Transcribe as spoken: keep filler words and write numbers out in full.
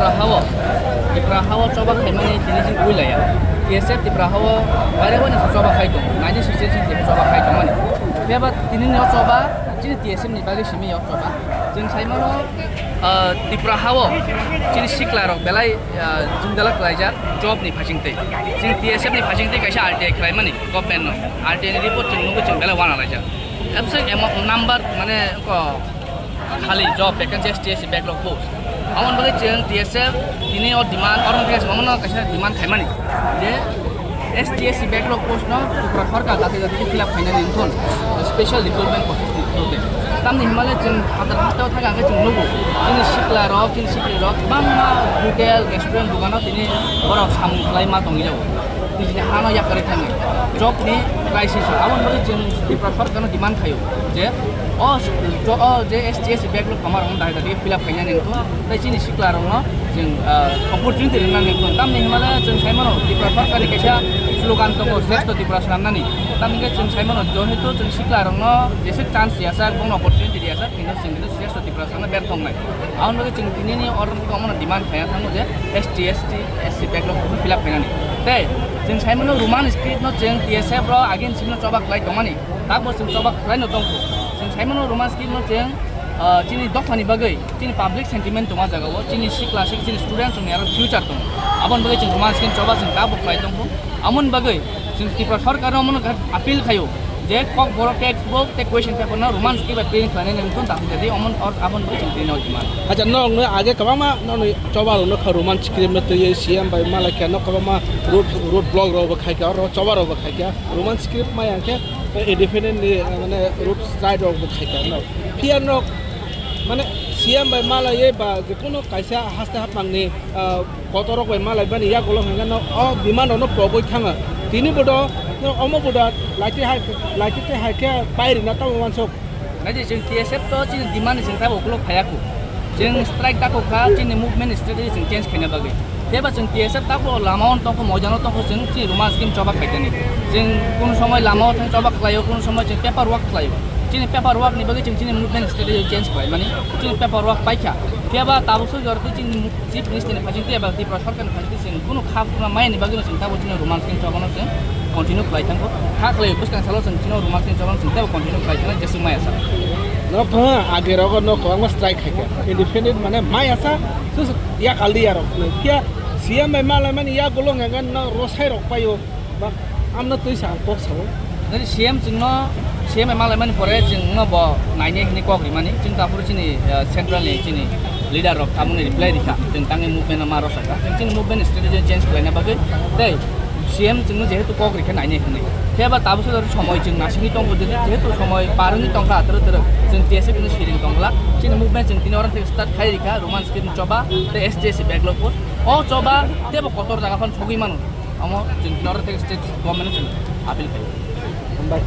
Tipra hao, Tipra hao choba khaimani tini chini ui laya. T S F Tipra hao baire bai nasa choba khai tong, naini sixteen chini choba khai tong mani. Phiya ba tini ni o choba chini T S F ni bagwi simi o choba. Chwng sai mano, ah, Tipra hao chini sikla rok belai, ah, jwngjala klaijak job ni phasing tei. Chini T S F ni phasing tei kaisa R T I khlai mani government no. R T I ni report chwng nugwi chwng belai wana laijak. Absent emo-, number mane ko khali job vacancy S T S C backlog post. Amon bagwi chwng T S F tini o demand, oro khe chwng omono kaisa demand khaimani je S T S C backlog post no Tripura sarkar jati jati khe fill up khainani wngthon special recruitment process ni through tei. Tamni himale chwng hadar hasteo thang khe chwng nugo chini sikla rok, chini sikri rok kwbangma hotel, restaurant, dogano tini borok samung khlai ma tongwi jago. Nijini hano yakarwi thangwi job ni crisis o. Aboni bagwi chwng Tripura sarkar no demand khaio je o, o je S T S C backlog kwma rok no dahai dahai fill up khainani wngkha. Tei chini sikla rok no chwng, ah, opportunity rwnani wngkha. Tamni himale chwng sai mano Tripura sarkar ni kaisa slogan tongo, Shrestho Tripura swnamnani. Tamni hwnkhe chwng sai mano jehetu chwng sikla rok no jesa chance riyasa, bongno opportunity riyasa, kintu chwng kintu Shrestho Tripura swnamna berthok nai. Aboni bagwi chwng tini ni order khe omono demand khaina thango je S T, S T, S C backlog fill up khainani. Tei chwng sai mano Roman script no chwng T S F rok against no choba khlai tongmani. Tabo chwng choba khlai no tongkho. Chwng sai mano Roman script no chwng, ah, chini dophani bagwi, chini public sentiment tongma jaga o, chini sikla sik, chini students ni aro future tongo. Aboni bagwi chwng Roman script choba chwng tabo khlai tongkho. Amoni bagwi chwng Tripura sarkar no omono appeal khaio je Kokborok textbook tei question paper no Roman script bai print khlainani wngthun, tamo jadi omono or aboni bagwi chwng tini o demand. Acha, norokno age kwbangma norokni choba rokno kha Roman script no twiwi C M bai malai khe no kwbangma road, road block rok bo khai kha, oro choba rok bo khai kha. Roman script maya khe independent ni, eh, mane road strike rok bo khai kha no. Phiya no mane C M bai malaiwi ba je kuno kaisa haste hapmang ni, ah, kotor rok bai malai bani yagulo hwnkheno o demand rok no pogwi thanga. Tini bodo no omo bodo laiti hai, laiti te hai khe pai rina tamo wansuk. Naidi chwng T S F to chini demand ni chwng tabo ukulok phaiya kho. Chwng strike tako kha, chini movement strategy chwng change khaina bagwi. Tei ba chwng T S F tako lama o tongkho, moidano tongkho, chwng chini Roman script choba khaitani. Chwng kunu somoi lama o thang choba khlaio, kunu somoi chwng paper work khlaio. Chini paper work ni bagwi chwng chini movement strategy change khlai mani, chini paper work paikha. Phiya ba tabuk soi jor twi chini mu-, Chief Minister ni phai chwng tei ba Tripura sarkar ni phai chwng tei chwng kunu kha phunukna maya ni bagwi no chwng tabo chini Roman script choba no chwng continue khlai thango. Kha khlai bwskang salo chwng chini Roman script choba no chwng tei continue khlai thangna jeswk maya sa. No kha age rogo no kwbangma strike khai kha. Independent mane maya sa, sus ya kaldi ya rok. Phiya C M bai malai mani yagulo hwnga no rosai rok paio. Ba, amno twi sa ang kok sao. Nini C M chwngno, C M bai malaimani pore chwngno bo nainai hwnwi kok rimani. Chwng ta phuru chini, eh, central ni chini leader rok tamo ni reply rikha. Chwng tangni movement no ma rwsakha. Chwng chini movement strategy change khlaina bagwi tei C M chwngno jehetu kok rikha nainai hwnwi. Phiya ba tabuk sodor somoi chwng nasingwi tongkha, jehetu somoi par wngwi tongkha twrwk twrwk. Chwng T S F ni siring tongla. Chini movement chwng tini oro thik start khai rikha, Roman script choba tei S T S C backlog post. O choba teibo kotor jaga phano sogwi mano. Omo chwng norok tei state government no chwng appeal khaio. Hambai.